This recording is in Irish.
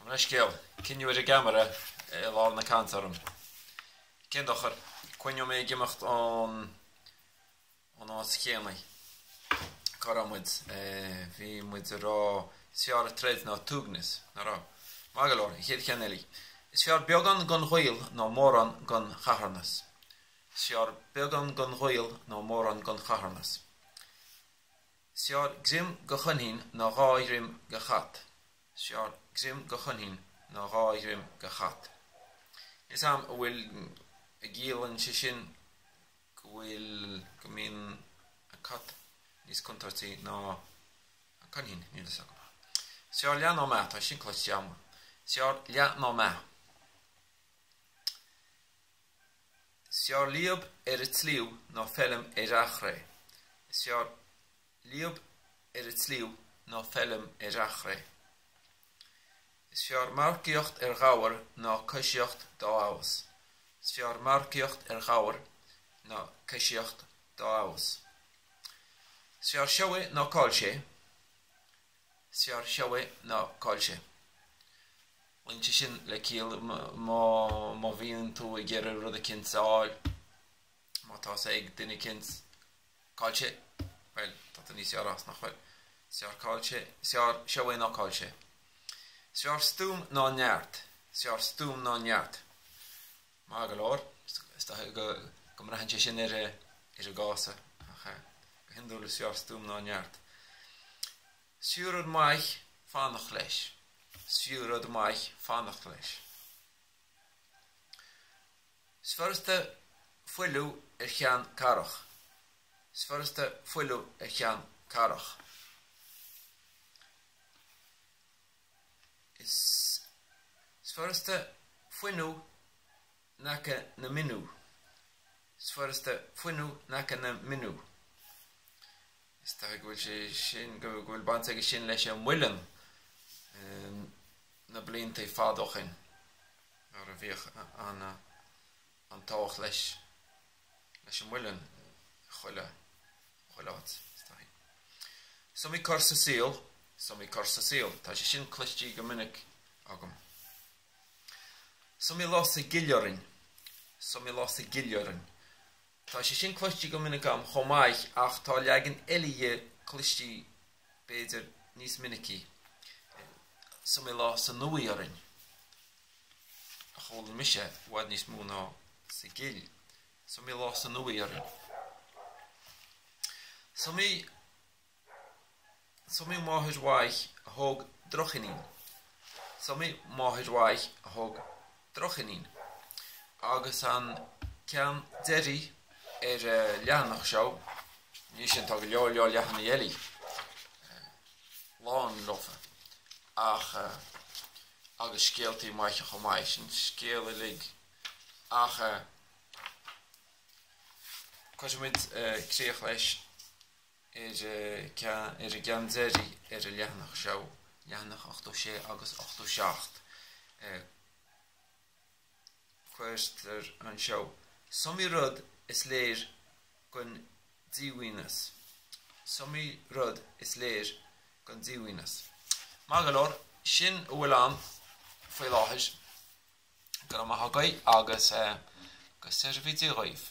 Gabh mo leithscéal, cinneadh ar an gceamara i lár na cainte orm. Cén dochar, coinneoidh mé ag imeacht ón ón áit chéanna. Cá raibh muid? Bhí muid ag rá is fearr an troid ná an t-uaigneas, nach raibh? Maith go leor, an chéad cheann eile. Is fearr beagán den ghaol ná mórán den chatharnas. Is fearr beagán den ghaol ná mórán den chatharnas. Is fearr greim go choinín ná dhá ghreim go chat. Is fearr greim go choinín ná dhá ghreim go chat. Níl 'fhios a'm an bhfuil, an gciallaíonn sé sin go bhfuil, go mbíonn an cat níos contúirtí ná an coinín, níl 'fhios agam. Is fearr leath ná meath, tá sin cloiste agam. Is fearr leath ná meath. Is fearr líob ar an tsliabh ná feilm ar eachréidh. Is fearr líob ar an tsliabh ná feilm ar eachréidh. Is fearr marcaíocht ar ghabhar ná coisíocht dá fheabhas. Is fearr marcaíocht ar ghabhar ná coisíocht dá fheabhas. Is fearr seo é ná cá'il sé. Is fearr seo é ná cá'il sé. Baineann sé sin le ciall má bhíonn tú ag iarraidh rud eicínt a fháil, má tá sé ag duine eicínt, cá'il sé? Bhuel, tá tú níos fearr as, nach bhfuil? Is fearr cá'il sé, is fearr seo é ná cá'il sé. Is fearr stuaim ná neart. Is fearr stuaim ná neart. Maith go leor, is dócha go mbraitheann sé sin ar an gcás, ach go hiondúil is fearr stuaim ná neart. Is fiú rud maith fanacht leis. Is fiú rud maith fanacht leis. Is furasta fuiliú ar cheann carach. Is furasta fuiliú ar cheann carach. Is furasta fuinniú in aice na miniú. Is furasta fuinniú in aice na miniú. Is dóigh go bhfuil sé sin, go bhfuil baint aige sin leis an muileann na blianta fada ó shin, nuair a bhíodh an an-tábhacht leis leis an muileann chuile chuile áit, is dóigh. Is iomaí cor sa saol, is iomaí cor sa saol. Tá sé sin cloistí go minic agam. Is iomaí lá sa gcill orainn, is iomaí lá sa gcill orainn. Tá sé sin cloiste go minic agam chomh maith ach tá leagan eile dhe cloistí b'fhéidir níos minicí, Is iomaí lá san uaigh orainn, a chuala mise i bhfad níos mó ná sa gcill. Is iomaí lá san uaigh orainn. Is iomaí. Is iomaí máthair mhaith a thóg drochiníon. Is iomaí máthair mhaith a thóg drochiníon. Agus an ceann deiridh ar an leathanach seo, ní sin, tá go leor leor leathanaigh eile lán leofa, ach agus scéaltaí maithe chomh maith, sin scéal uilig, ach cuirfimid críoch leis. ar an gceann deiridh ar an leathanach seo, leathanach 86 agus 87. Cuirtear anseo, Is iomaí rud is léir gon díomhaoineas. Is iomaí rud is léir gon díomhaoineas. Maith go leor, sin a bhfuil ann faoi láthair. Go raibh maith agaibh agus go seirbhí Dia dhaoibh.